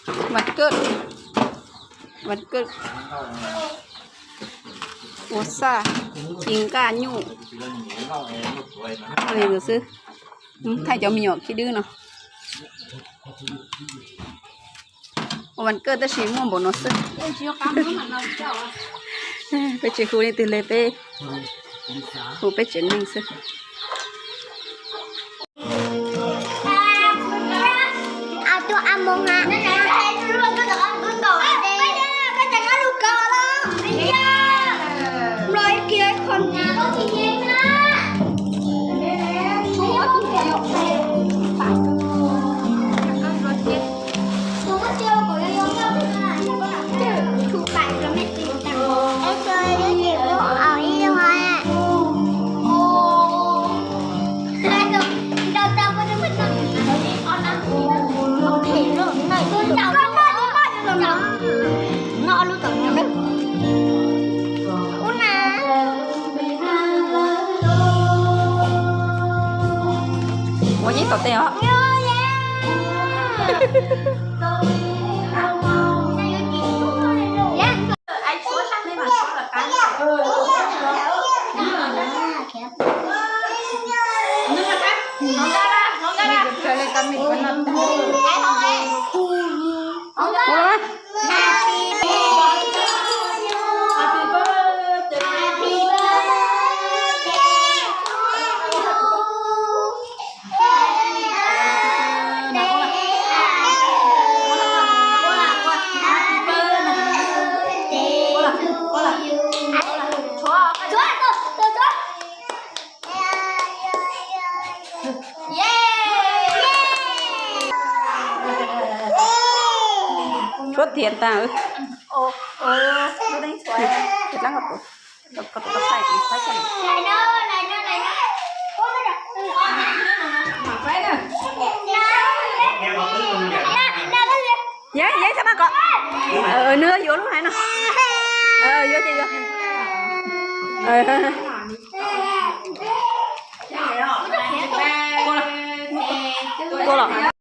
Vas kawj, vas kawj, ua xaj, ci nqaj nyuj, li ntawd xwb. Thaij cov me nyuam khib dwb no. Ua vas kawj tab sis muaj npaum no xwb. Peb tsis hu leej twg li, peb hu peb tsev neeg xwb. Ua nyab tom tej os. Tshuab tiag tas. Yeeb, yeeb txhob maj kov. Nws yuav lub hais no. Yuav ces yuav. Tua los.